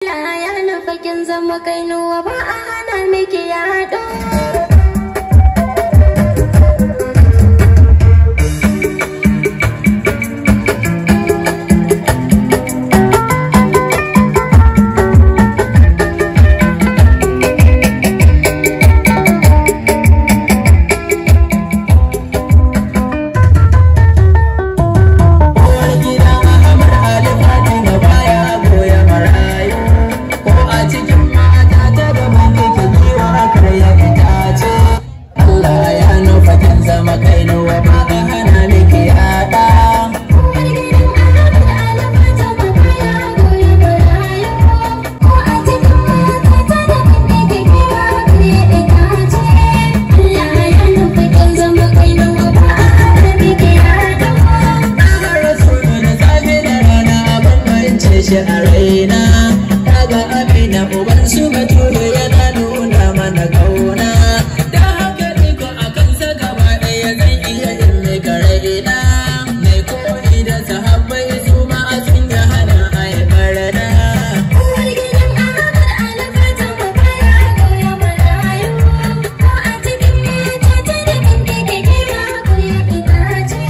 Allah ya nufa kin zama kainuwa ba a hana miki yaɗo. Uwar gida Ahmad Ali Fatima baya goya marayu, ko a cikin mata ta gaban kike giwa karya itace. Allah ya nufa kin zama kainuwa ba a hana miki yaɗa. Uwar gidan Ahmad Ali Fatima baya goya marayu, ko a cikin mata ta daban kike giwa karya itace. Allah ya nufa kin zama kainuwa ba a hana miki yaɗo. Na rasulu da safe da rana abin mance shi a raina. Kaga Amina uban su Bature yana nuna mana kauna. Da haka ni ko a kansa gaba ɗaya zan iya yin mika raina. Mai koyi da sahabbai su ma a sun yi hana a yi barna. Uwar gidan Ahmad Ali Fatima baya goya marayu, ko a cikin mata ta daban kike giwa karya itace.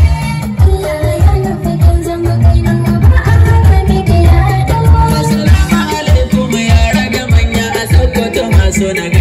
Allah ya nufa kin zama kainuwa ba a hana miki yaɗo. Assalamu alaikum yara da manya a Sokoto masu nagarta.